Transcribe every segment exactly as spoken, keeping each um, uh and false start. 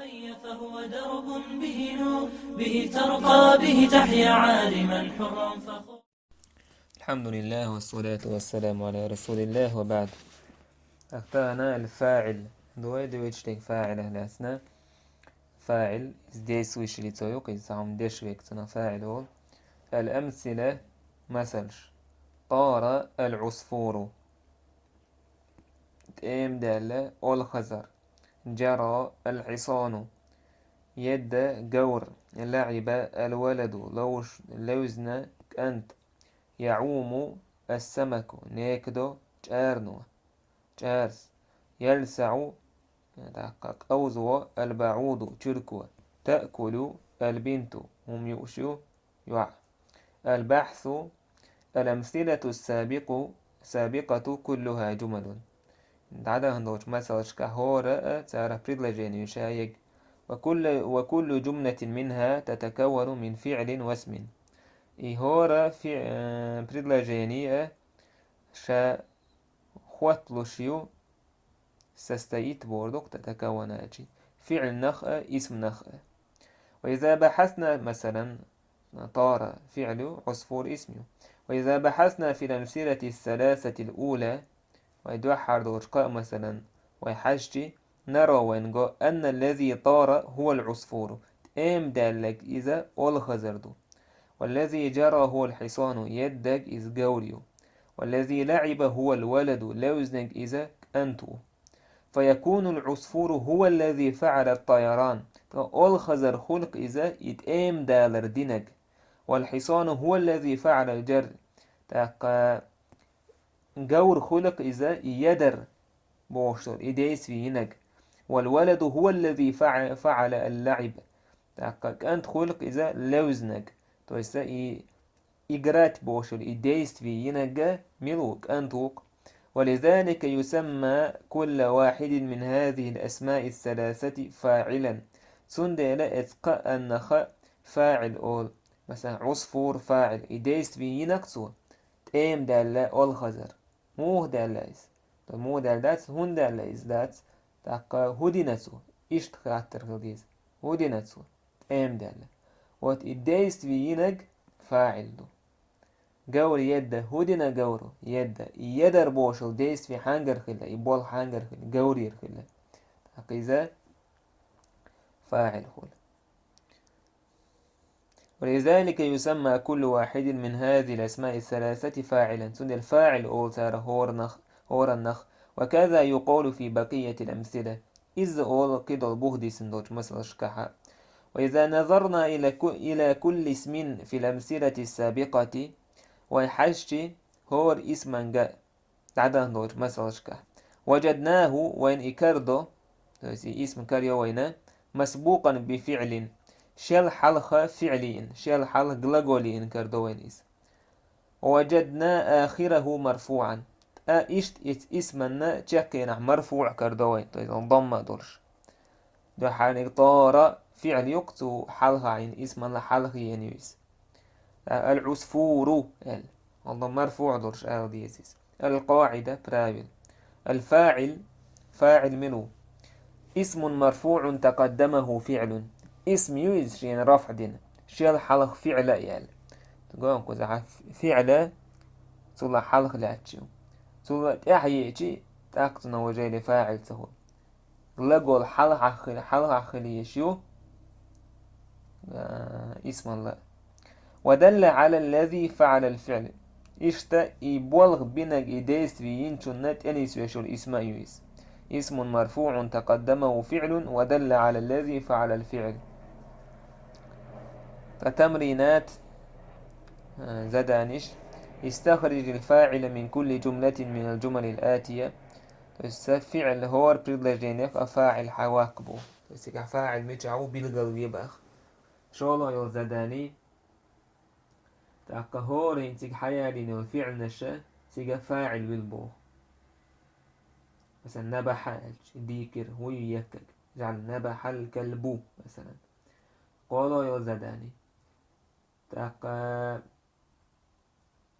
فهو درب به نور، به ترقى، به تحيا عالما حرا فخور. الحمد لله والصلاة والسلام على رسول الله وبعد. Ахтана аль-фа'ил. Дуай дуйчтек фа'ил ахлясна. Фа'ил из действующий лицо юк, из самом дешвек цена фа'ил ол. Аль-амсила, масалш. Тара аль-усфуру. ТӀем даьлла олхазар. Джара аль-хьисану. Едда гавр. Ла'iба аль-валаду. Ловш, левзна кӀант. Я'уму ас-самаку. Некдо чӀарно. ЧӀарс. ЯльсаӀу, тӀаккха къовзво аль-баӀуду. Чурко. Та'кулу аль-бинту. ХӀума юаш ю йоӀ. Аль-бахьсу. Аль-амсилату ас-сабикъу, сабикъату куллуха джумалун. ДӀадаханча масалашка хӀора а царах предложени ю шаег. Ва куллу, ва куллу джумлатин минха татакаввану мин фи'лин ва исмин. И хӀора фи-, э, предложени а ша хотталуш ю, состоит бордук татакавваначи. ФиӀлнах а, исмнах а. Ва иза бахьасна, масалан, тара фиӀл ю, усфур исм ю. Ва иза бахьасна фил амсилати ас-саласати аль-ула, вай дуьххьара долча кхаъ, масалан, вай хьажчи, наро вайна го, анна аллази тара хӀува аль-усфуру. ТӀем даьллаг иза олхазар ду. Валлази джара хӀува аль-хьисану, еддаг иза гавр ю. Валлази лаӀиба хӀува аль-валаду, левзнаг иза кӀант ву. Фаякуну аль-усфуру хӀува аллази фаӀала ат-тайаран. ТӀаккха олхазар хул-кх иза и тӀем далар динаг. Валь-хьисану хӀува аллази фаӀала аль-джар. ТӀаккха гавр хул-кх иза и ядар бохуш долу, и действи йинаг. Валь-валаду хӀува аллази фаӀ-, фаӀала аль-лаӀиб. ТӀаккха кӀант хул-кх иза левзнаг. То есть и играть бохуш йолу и действи йинаг мила ву, кӀант ву-кх. Ва лизалика юсамма кулла вахьидин мин хӀазихи аль-асмаи ас-саласати фаӀилан. Цундела эцу кхааннах фаӀил олу. Масалан, Ӏусфур фаӀил. И действи йинаг цо, тӀем даьлла олхазар. Муха даьлла иза? То муха даьлла дац, хӀунда даьлла иза дац, тӀаккха хӀун дина цо? Иштта хаттар хила деза. ХӀун дина цо? ТӀем даьлла. Вот и действи йинаг фаӀил ду. Гавр едда, хӀун дина гавру? Едда. И ядар бохуш действи хьангар хилла, и болх хьангар хилла, гаврера хилла. ТӀаккха иза фаӀил хуьлу. ولذلك يسمى كل واحد من هذه الأسماء الثلاثة فاعلا. Цундела фаӀил олу цара хӀоранах, хӀораннах. وكذا يقال في بقية الأمثلة. Изза олу кхидолу бух дисина долчу масалашкахьа. وإذا نظرنا إلى ك-، إلى كل اسم في الأمثلة السابقة. Вай хьаьжчи хӀора исманга дӀадахана долчу масалашкахь. وجدناه, вайна и карадо, то есть и исм карайо вайна, مسبوقا بفعل, шел хьалха фиӀл йина, шел хьалха глагол йина карадо вайна иза. ووجدنا آخره مرفوعا. Ткъа иштта иза исманна чаккхенахь марфуӀ карадо вайна, то есть дамма долуш. Дуьххьарниг тара фиӀл ю-кх, цу хьалха йина исманна хьалха йина ю иза. Аль-Ӏусфуру аьлла. Алла марфуӀ долуш ала деза иза. Аль-къаӀида, правило. Аль-фаӀил, фаӀил мила ву? Исмун марфуӀун такъаддамаху фиӀлун. Исм ю иза шена рафӀ дина. Шел хьалха фиӀл а яьлла. Гонкузахьа фиӀл а цул хьалха лаьтташ ю. Цул тӀаьхьа еачи, тӀаккха цунах важа или фаӀил ца хуьлу. Глагол хьалхахь хила, хьалхахь хила езаш ю, а, исмалла. ودل على الذي فعل الفعل. Иштта и болх бинарг, и действие йинчунна тӀе нисвеш йолу исм а ю иза. اسم مرفوع تقدمه فعل ودل على الذي فعل الفعل. فتمرينات, а, заданиш. استخرج الفاعل من كل جملة من الجمل الآتية. То есть сан фиӀл хӀора предложенех а фаӀил хьаваккха боху. То есть цигахь фаӀил мичахь ву билгалве боху. ШолгӀа йолу задани, тӀаккха хӀора хӀинца цига хьаялийна йолу фиӀлнаша цига фаӀил вила боху. Масалан, набахьа аьлча, дийкира, хӀун ю еккаг. جعل نبح الكلب, масалан. КхоалгӀа йолу задани. ТӀаккха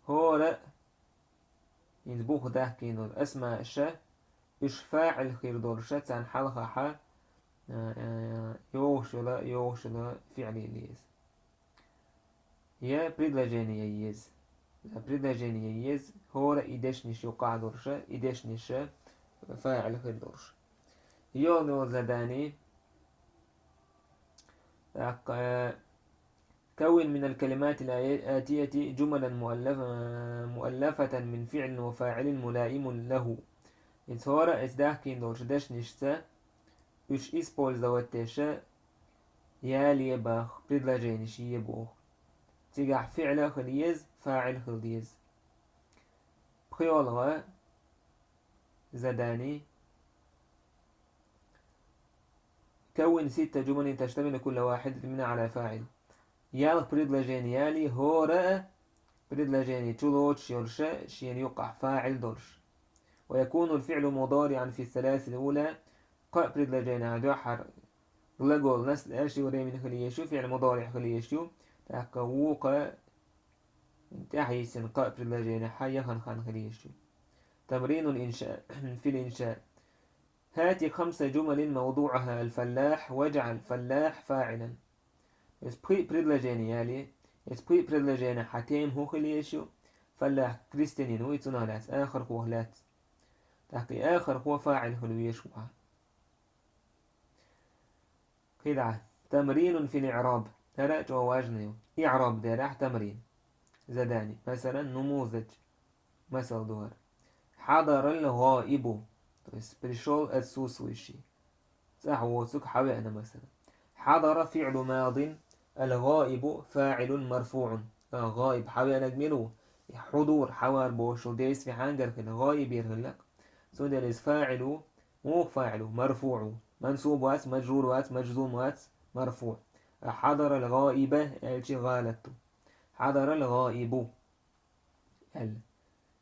хӀора а хӀинца бух даьккхина долу асмаъ ша, уьш фаӀил хир долуша, царна хьалхахьа, э, э, йогӀуш йола, йогӀуш йола фиӀл йилла еза. Я предложени я еза. Я предложени я еза, хӀора и дешнаш юкъахь долуша, и дешнаш фаӀил хир долуш. Йолу йолу задани, тӀаккха, كون من الكلمات الآتية جملا مؤلف-، مؤلفة من فعل وفاعل ملائم له. Иза хӀора а иза даьхкина долчу дешнашца уьш использовать деш, яле боху предложенеш е боху. Цигахь фиӀла хила еза, фаӀил хила деза. ПхоьалгӀа задани. كون ست جمل تشتمل كل واحدة منها على فاعل. Ялх предложени яле, хӀора а предложени чулоцуш йолуша шена юкъахь фаӀил долуш. ويكون الفعل مضارعا في الثلاث الأولى. Кхаа предложени дуьххьара глагол настоящего времени хила езаш ю, фиӀл мудорихь хила езаш ю, тӀаккха вукху тӀаьхьа йисина кхаа предложени хьан яхан хан хила езаш ю. تمرين الإنشاء في الإنشاء. هات خمس جمل موضوعها الفلاح واجعل فلاح فاعلا. Иза пхи предложени яле, иза пхи предложени хьан тема хӀун хила езаш ю, фаллахь крестьянин ву, и цунах лаьцна, ахархох лаьцна. ТӀаккха и ахархо фаӀил хила везаш ву хьан. КхидӀа, تمرين في الإعراب. ХӀара а чӀогӀа важна ю. ИӀраб делахь тамрин. Задани. Масалан, نموذج. Масал ду хӀара. حضر الغائب. То есть пришёл отсутствующий. ЦӀахь воцург хьавеана, масалан. حضر فعل ماض، الغائب فاعل مرفوع. А, гӀаиб хьавеанарг мила ву? И хьудур, хьавар бохуш йолу действие хьаьнгара хилла, гӀаибера хилла. Цундела иза фаӀил ву, муха фаӀил ву? Марфуъ ву. Мансуб вац, маджрур вац, маджзум вац, марфуъ. А حضر الغائب аьлчи гӀалат ду. حضر الغائب аьлла.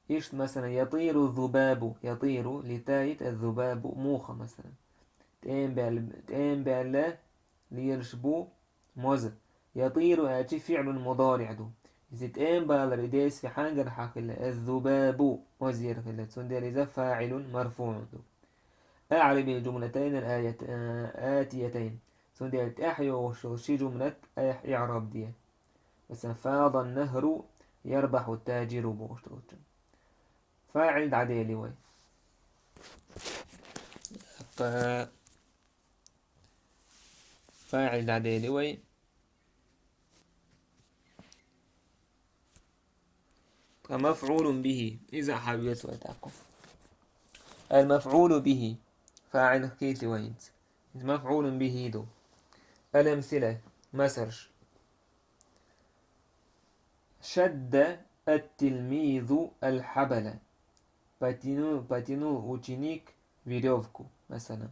Иштта, масалан, يطير الذباب, يطير, летает الذباب, муха, масалан. ТӀеман баьлла, тӀеман баьлла лелаш бу моза. يطير аьлчи фиӀлун мудорихь ду. Иза тӀеман балар и действие хьаьнгара хьан хилла? الذباب, мозера хилла. Цундела иза фаӀилун марфуъун ду. أعرب الجملتين الآيت-، آتيتين. Цундела тӀаьхьа йогӀуш йолу ши жумлат айхьа иӀраб де. Масалан, فاض النهر يربح التاجر бохуш долчун. ФаӀил дӀадели вай. ТӀаккха фаӀил дӀадели вай. ТӀаккха مفعول به. Иза хьавоьцу вай тӀаккха. المفعول به. ФаӀил кхетий вай хӀинца. Иза مفعول به ду. الأمثلة. Масалш. شد التلميذ الحبل. Потянул, потянул ученик верёвку, масалан.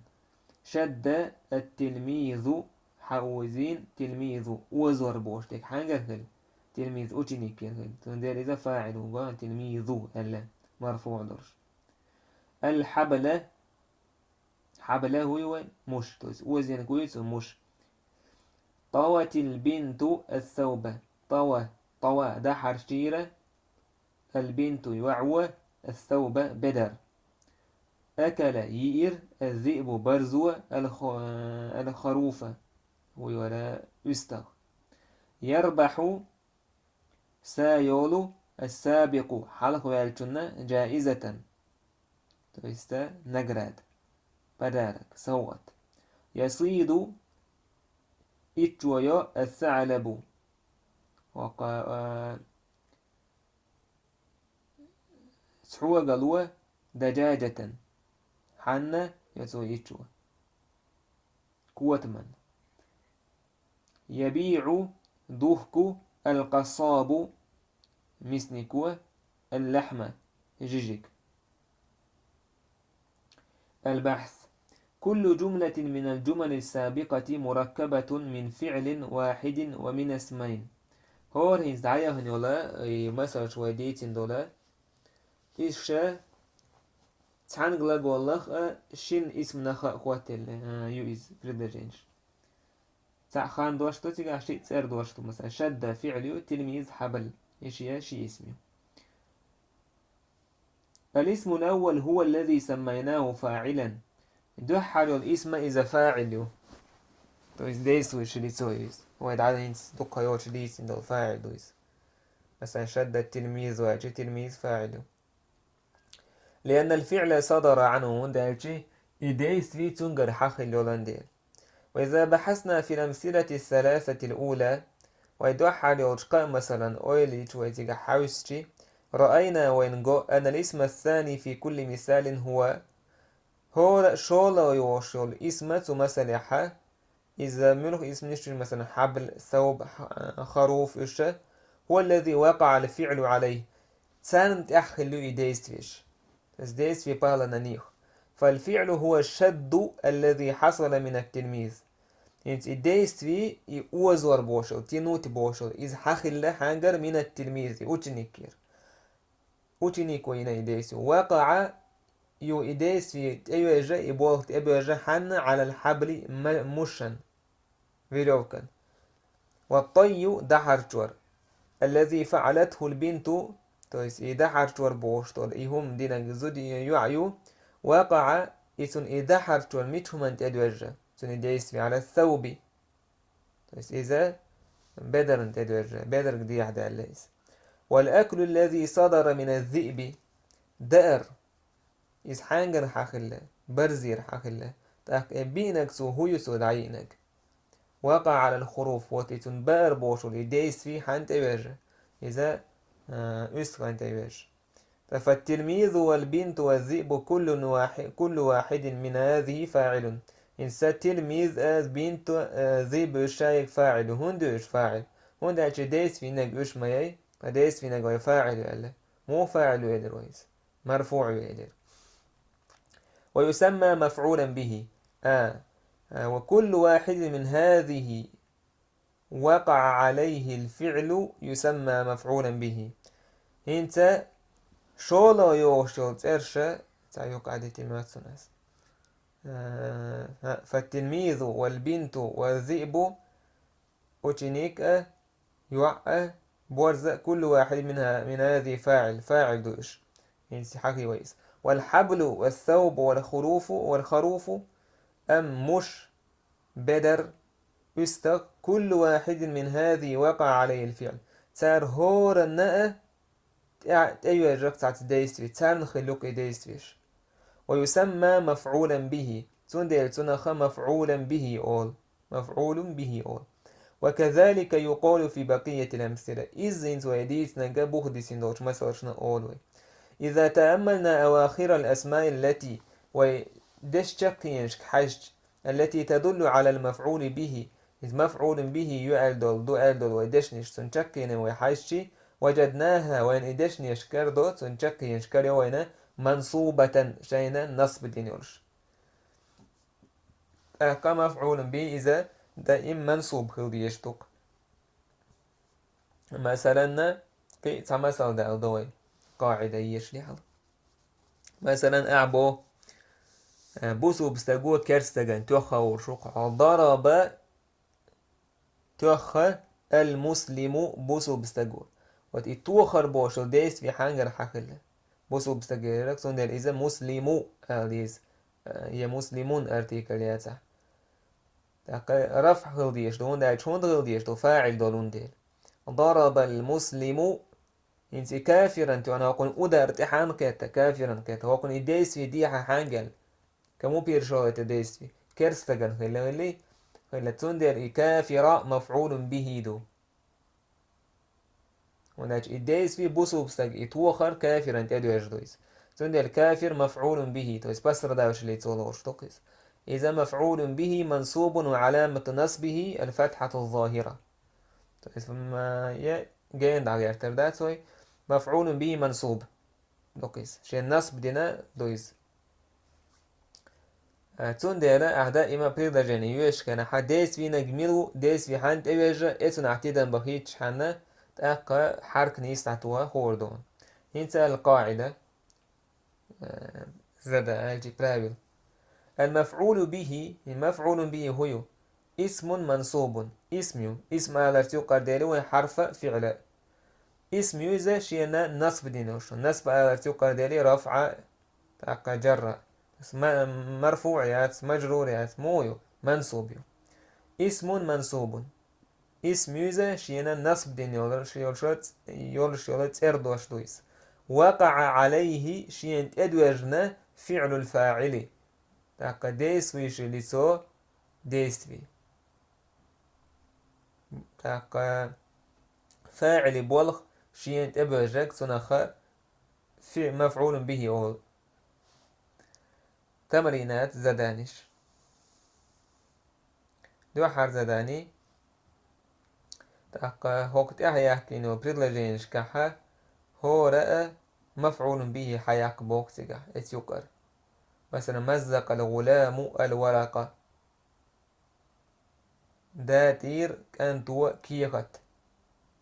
شد التلميذ, хьаозийна, тилмизу, озор бохуш дерг хьаьнгара хилла? Тилмиз ученикера хилла. Цундела иза фаӀил ву, тилмизу аьлла, марфуъ долуш. الحبل, хьабла хӀун ю вайн? Муш, то есть озийнарг вуй цо, муш. طوت البنت الثوب. طوى, طوى, дӀахьарчийра, البنت, йоӀ ву, الثوب, бедар. أكل, йиира, الذئب, барзо, الخ-, الخروف, хӀун ю вара, уьстагӀ. يربح, са йолу, السابق, хьалха ваьллачунна, جائزة, то есть, э, награда, подарок, совгӀат. يصيد, иччо йо, الثعلب, вакъа-, а, цхьогало, دجاجة, хьанна йо цо иччо? Котаман. يبيع, духку, القصاب, мяснико, اللحم, жижиг. البحث. كل جملة من الجمل السابقة مركبة من فعل واحد ومن اسمين. ХӀора хӀинца дӀаяхана йолу, и масалш вай дийцина долу, иза ша цхьана глаголах а, шина исманах а хӀоттаелла, а, ю иза предложенеш. Цхьаъ хан дош ду цигахь, шиъ цӀердош ду, масалан, شد фиӀл ю, тилмиз хьабл, и шиъ, ши исм ю. الاسم الأول هو الذي سميناه فاعلا. Дуьххьара йолу исма иза фаӀил ю. То есть действующее лицо из. Вай дӀа хӀинца дукха йолча дийцина долу фаӀил ду иза. Масала, шадда тилмизу аьлча, тилмиз фаӀил ю. لأن الفعل صدر عنه, хӀунда аьлча и действие цуьнгара хьахилла йолан дела. وإذا بحثنا في الأمثلة الثلاثة الأولى, вай дуьххьара йолчу кхаа масалан ойла йича, вай цигахь хьаьвсича, رأينا, вайна го, أن الاسم الثاني في كل مثال هو, хӀора шолгӀа йолуш йолу исма цу масалехь, иза муьлха исмниш ю, масалан, хьабл, сауб, х-, харуф, уьш, هو الذي وقع الفعل عليه, царна тӀехь хилла ю и действиеш. То есть действие пало на них. فالفعل هو الشد الذي حصل من التلميذ. ХӀинца и действие, и озор бохуш йолу, тянуть бохуш йолу, иза хьахилла хьаьнгара من التلميذ, ученикера. Ученик вайна и действие. وقع, ю и действие тӀевежа, и болх тӀебежа, хьанна, على الحبل, ма-, мушан, верёвкан. والطي, дахьарчор. الذي فعلته البنت, то есть и дахьарчор бохуш долу, и хӀума динарг зуда йоӀ ю, وقع, и цунна и дахьарчор мича хӀуманна тӀедоьжжа, цунна и действие, على الثوب. То есть иза бедарна тӀедоьжжа, бедарг дехьа даьлла иза. والأكل الذي صدر من الذئب, даар, иза хьаьнгара хьахилла, барзера хьахилла, тӀаккха и биънарг цо хӀун ю цо дӀайиънарг. وقع على الخروف, вот и цунна баар бохуш волу и действие хьанна тӀевежа, иза, а, уьстагӀанна тӀевежа. فالتلميذ والبنت والذئب كل واحد، كل واحد من هذه فاعل. ХӀинца тилмиз а, бинт а, зиъб а уьш шайга фаӀил ю. ХӀунда ю уьш фаӀил? ХӀунда аьлча действиенаг уьш ма яй, ткъа действиенаг вай фаӀил ю аьлла. Муха фаӀил ю элира вай иза? МарфуӀ ю элира. ويسمى مفعولا به. А, а, وكل واحد من هذه وقع عليه الفعل يسمى مفعولا به. ХӀинца шолгӀа йогӀуш йолу цӀерш, ца юкъа дитина мацунас. А, а, فالتلميذ والبنت والذئب, ученик а, йоӀ а, борз а, كل واحد منها، من هذه فاعل, фаӀил ду уьш. ХӀинца хьахи вай иза. والحبل والثوب والخروف، والخروف, амма муш, бедар, уьстагӀ, كل واحد من هذه وقع عليه الفعل. Цара хӀоранна а тӀе-, тӀеоьжург цхьацца действие, царна хилла ю-кх и действиеш. ويسمى مفعولا به. Цундела цунах مفعولا به олу. مفعول به олу. وكذلك يقال في بقية الأمثلة. Изза хӀинца вай дийцинарг а бух дисина долчу масалшна олу вай. إذا تأملنا أواخر الأسماء التي, вай дешчаккхенашка хьаьжча, التي تدل على المفعول به, иза مفعول به ю аьлла долу, ду аьлла долу вай дешнаш, цунна чаккхенашка вай хьаьжча, وجدناها, вайна и дешнаш карадо, цунна чаккхенаш карайо вайна, منصوبة, шайна насб дина йолуш. ТӀаккха مفعول به иза даим мансуб хила дезаш ду-кх. Масалан, кхин а цхьа масал дала до вай, къаӀида ешале хьал. Масалан, ахьа бо, э, бусулба стаго керста стагана тоьхна гӀур шу-кх хьо. ضرب, тоьхна, المسلم, бусулба стаго. Вот и тохар бохуш йолу действие хьаьнгара хьахилла? Бусулба стаг элира, цундела иза مسلم ала деза, э, я مسلم артикль яцахь. ТӀаккха рафӀ хила дезаш ду, хӀунда аьлча хӀунда хила дезаш ду, фаӀил долун дела. ضرب المسلم, хӀинца и кафиран тоьхна хӀокхунна удар тӀаьхьа кхетта, кафиран кхетта, хӀокхунна и действие дехьа хьаьнга аьлла? Кому перешёл это действие? Керста стагана хилла, хилла, хилла, цундела и кафира مفعول به ду. ХӀунда аьлча и действие бусулба стаг, и тохар кафиран тӀедоьжна ду иза. Цундела кафир مفعول به, то есть пострадавший лицо лоруш ду-кх иза. Иза مفعول به منصوب وعلامة نصبه الفتحة الظاهرة. То есть, м, я гена дӀагӀертар дац вай, مفعول به منصوب ду-кх иза. Шен насб дина ду иза. Э, цундела ахьа даима предложени йоьшуш хенахь, действиенаг мила ву, действие хьанна тӀевежа, э, цунах тидам бан хийцча хьанна, тӀаккха хьарк нийса дӀатоха хуур ду. ХӀинца аьлла къаӀида, э, зада аьлчи правил. المفعول به, и مفعول به хӀун ю? اسم منصوب, исм ю. Исм аларца юкъара дели вайн хьарфа, фиӀла. Исм ю иза шена насб дина йолуш. Насб аларца юкъара дели рафӀа, тӀаккха жарра. Ма-, марфуӀ яц, мажрур яц, муха ю? Мансуб ю. Исмун мансубун. Исм ю иза, шена насб дина йолуш йолу цӀ-, йолуш йолу цӀердош ду иза. Вакъаъа Ӏалайхи, шена тӀедоьжна фиълул фаили. ТӀаккха действующее лицо действие. ТӀаккха фаили болх шена тӀебоьжнарг, цунах фи-, мафъулун бихи олу. Тамринат, заданиш. Дуьххьара задани. ТӀаккха хӀокху тӀаьхьа яьккхина йолу предложенешкахь хӀора а мафъулун бихи хьаяккха боху цигахь, эца юкъара. Масала, маззакъал гӀуламу ал-варакъа. ДатӀийра кӀанто кехат.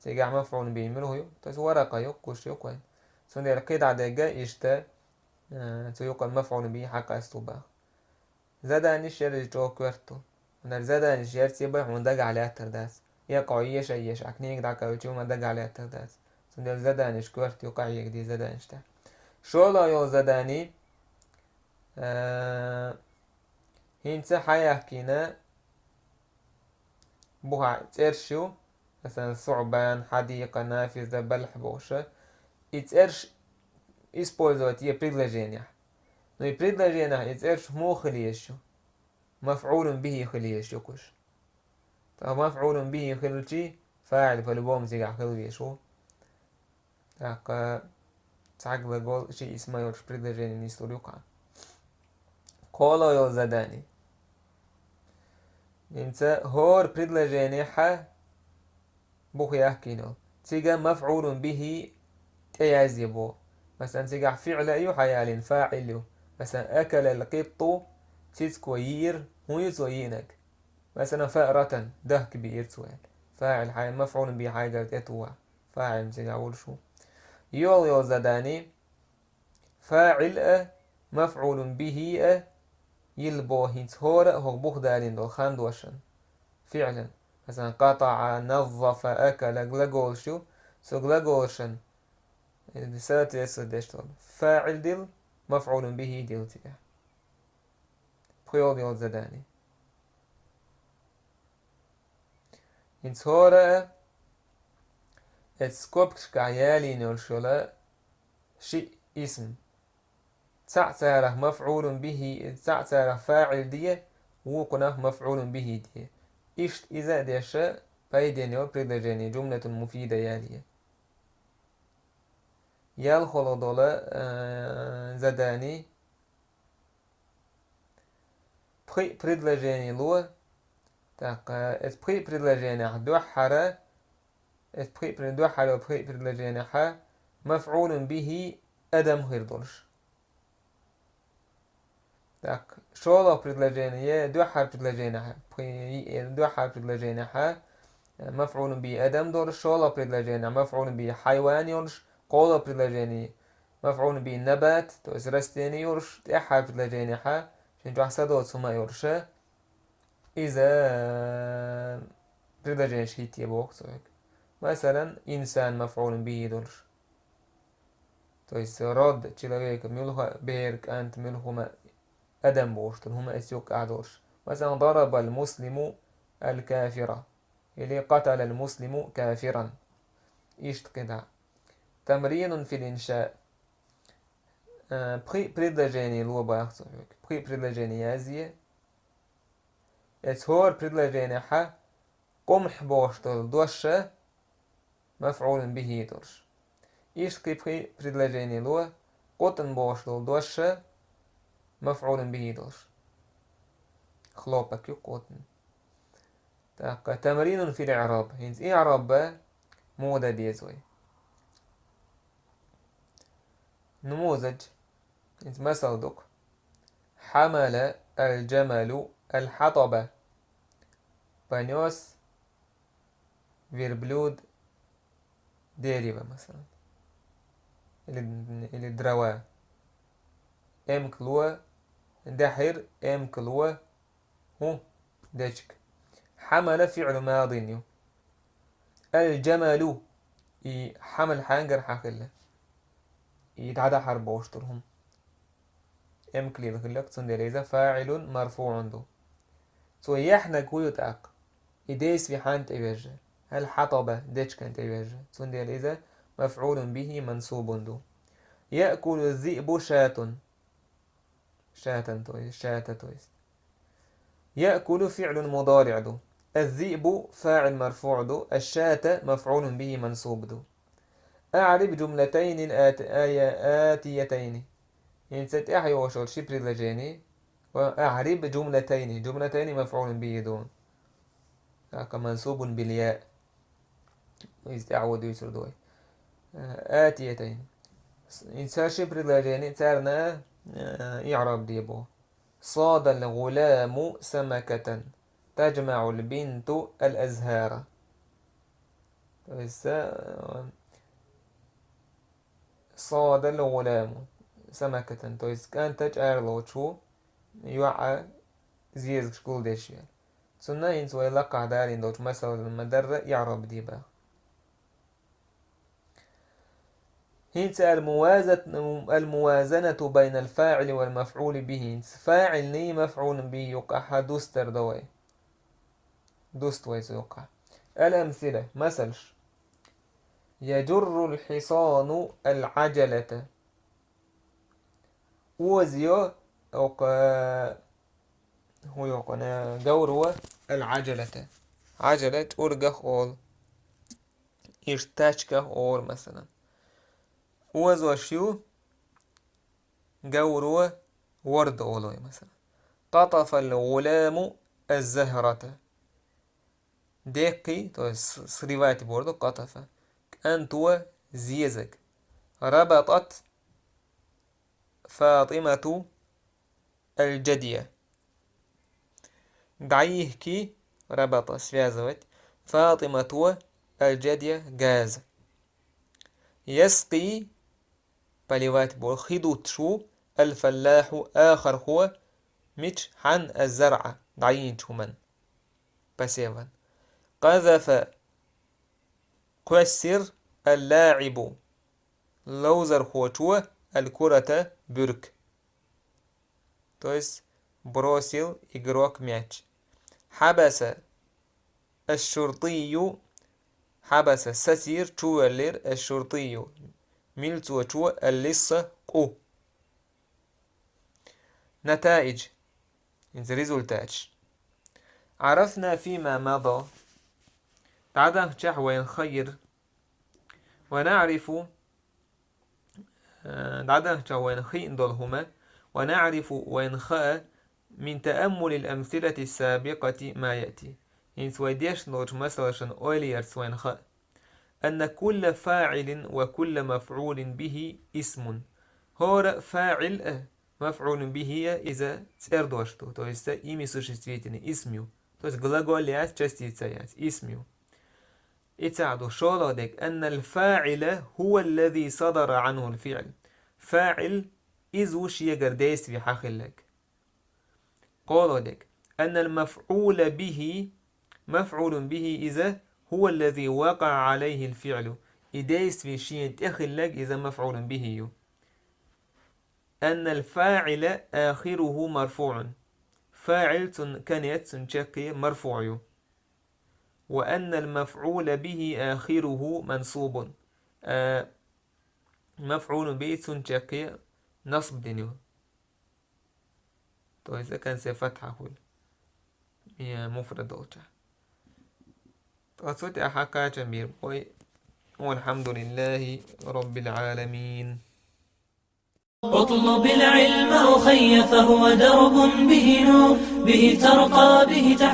Цигахь мафъулун бихи муьлха ю? То есть варакъа ю, куш ю кхуьнан. Цундела кхидӀа дегга иштта, а, цу юкъара мафъулун бихи хьакъасту баха. Заданиш яра иза чӀогӀа коьрта ду. ХӀунда аьлча заданиш ярца бен хьуна дагахь лаьттар дац. Я кхо еша, еша, книга дӀакхаьвча ма дагахь лаьттар дац. Цундела заданиш коьрта ю, къахьега де заданиш тӀехь. ШолгӀа йолу задани, а, хӀинца хьаяьккхина бухахь цӀерш ю, масалан, Суъбан, Хьадикъа, Нафиза, Балхь бохуш. И цӀерш использовать е предложенехь. Ну и предложенехь и цӀерш муха хила езаш ю? Мафъулун бихи хила езаш ю кхуш. Ткъа мафъулун бихи хилчи, фаил по-любому цигахь хила везаш ву. ТӀаккха цхьа глагол ши исма йолчу предложенина нислур ю кхана. КхоалгӀа йолу задани. ХӀинца хӀора предложенехь буха яьккхина йолу. Цига мафъулун бихи тӀеязъе боху. Масалан, цигахь фиъла а ю хьаялийна, фаил ю. Масалан, акалал къитту, цицко йиира, хӀун ю цо йиънарг? Масалан, фаъратан, дахка биира цо аьлла. Фаил хьайн мафъулун бихи хьайгара тӀетуху. ФаӀил цигахь волуш ву. ЙолгӀа йолу задани, фаӀил а, мафӀулун бихӀи а йилла боху хӀинца хӀора а хӀокху бухдалийна долу хандошан, фиӀлан. Масалан, къатӀаӀа, наззафа, акала глаголаш ю, цу глаголашан соответствовать деш долу фаӀил дилла, мафӀулун бихӀи дилла цигахь. ПхоьалгӀа йолу задани. ХӀинца хӀора а эцу скобкашкахь ялийна йолуш йолу шиъ исм. Цхьаъ царах мафӀулун бихӀи, цхьаъ царах фаӀил де, вукхунах мафӀулун бихӀи де. Иштта иза а деш, пайденна йолу предложение, жумлатун муфида ялае. ЯлхолгӀа долу, э, задани. Пхи предложени ло. ТӀаккха, э, эцу пхи предложенехь дуьххьара, эцу пхи пре-, дуьххьара пхи предложенехь мафӀулун бихӀи адам хир долуш. ТӀаккха, шолгӀа предложение, дуьххьара предложенехь, пхи-, э, дуьххьара предложенехь, э, мафӀулун бихӀи адам долуш, шолгӀа предложенехь мафӀулун бихӀи хьайван йолуш, кхоалгӀа предложение, мафӀулун бихӀи набат, то есть растение йолуш, тӀаьххьара предложенехь, шен чохь са доцу хӀума йолуш, иза, э, предложенеш хӀитте боху цо хьоьга. Масалан, инсан мафӀулун бихӀи долуш. То есть род человека, муьлха бер, кӀант, муьлха хӀума адам бохуш долу хӀума эцу юккъехь долуш. Масалан, дарабал муслиму аль-кафира. Или къаталал муслиму кафиран. Иштта кхидӀа. Тамринун фил инша. Э, пхи предложение ло баха цо хьоьга. Пхи предложение язъе. Эцу хӀора предложенехь къумхь бохуш долу дош мафӀулун бихӀи долуш. Иштта кхин пхи предложение ло, къутӀун бохуш долу дош мафӀулун бихӀи долуш. Хлопок ю къутӀун. ТӀаккха тамринун фил иъраб. ХӀинца иъраб муха дан деза вай. Намузаж. ХӀинца масал ду-кх. Хьамала аль-джамалу аль-хьатаба. Понёс верблюд дерево, масалан. Или, или дрова. Эмкал ло, даьхьира эмкал ло, хӀун дечиг. Хьамала фиълу мадин ю. Аль-джамалу. И хьамал хьаьнгара хьан хилла? И дӀадахьар бохуш долу хӀума. Эмкалал хилларг, цундела иза фаӀилун марфуӀун ду. Цо яьхьнарг хӀун ю тӀаккха? И действие хьан тӀевежа? هل حطب, дечкан тӀевежа. Цундела иза مفعول به منصوب ду. يأكل الذئب شاة. شاة, то есть, شاة, то есть. يأكل فعل مضارع ду. الذئب فاعل مرفوع ду. الشاة مفعول به منصوب ду. أعرب جملتين آت-، آي-، آتيتين. ХӀинца тӀехьа йогӀуш йолу ши предложени. وأعرب جملتين. جملتين مفعول به ду. ТӀаккха منصوب بالياء. Иза тӀаьхьо дуьйцур ду вай. Э, آتيتين. С-, и цара ши предложени, царна, э, иъраб де бу. صاد الغلام سمكة. تجمع البنت الأزهار. То есть, э, صاد الغلام سمكة. То есть, кӀанта чӀаралочо йоӀа зезагаш гулдеш яра. Цунна хӀинца вай лакхахь далийна долчу масална ма-дарра иъраб де боху. ХӀинца الموازة-، الموازنة بين الفاعل والمفعول به. ХӀинца фаӀилний мафӀулун бихӀи юккъахьа дустар ду вай. Дуста вай цу юккъахь. الأمثلة, масалш. يجر الحصان العجلة. Оза йо, оккха, хӀун йо кхуна, говро العجلة. Ӏажала чӀургах олу. Иштта тачках олу, масалан. Озош ю, говро ворда олу вай, масалан. قطف الغلام الزهرة. Деккхий, то есть с-, срывать бохург ду, قطف. КӀанто зезаг. ربطت فاطمة الجدي. ДӀайихкий, ربط, связывать, فاطمة الجدي газа. يسقي, поливать бохург ду, хи дуттуш ву, الفلاح ахархо, мича, хьан, الزرع, дӀайинчу хӀуман, посеван. قذف, кхоьссира, اللاعب, ловзархочо, الكرة, буьрка. То есть бросил игрок мяч. حبس الشرطي, حبس, сацийра, чувоьллира, الشرطي, милцочо, اللص, къу. نتائج, хӀинца результаташ. عرفنا فيما مضى, дӀадахчахь вайна хаийра. ونعرف, э, дӀадахчахь вайна хиъна долу хӀума, ونعرف, вайна хаа, من تأمل الأمثلة السابقة ما يأتي. ХӀинца вай дешна долчу масалашна ойла ярца вайна хаа. أن كل فاعل وكل مفعول به اسم. ХӀора фаӀил а, мафӀулун бихӀи а иза цӀердош ду, то есть имя существительное, исм ю. То есть глагол яц, частица яц, исм ю. И цхьаъ ду, шолгӀа дерг, أن الفاعل هو الذي صدر عنه الفعل. ФаӀил иза ву шегара действие хьахилларг. КхоалгӀа дерг, أن المفعول به, мафӀулун бихӀи иза, هو الذي وقع عليه الفعل. И действие шена тӀе хилларг иза мафӀулун бихӀи ю. أن الفاعل آخره مرفوع. ФаӀил, цун конец, цун чаккхе марфуӀ ю. وأن المفعول به آخره منصوب. А, мафӀулун бихӀи цун чаккхе насб дина ю. То есть конце фатхьа хуьлу. Я муфрад долчохь. Ткъа цу тӀехь кхачам бийр бу вай. والحمد لله رب العالمين. اطلب العلم أخي فهو درب به نور، به ترقى به تحيا.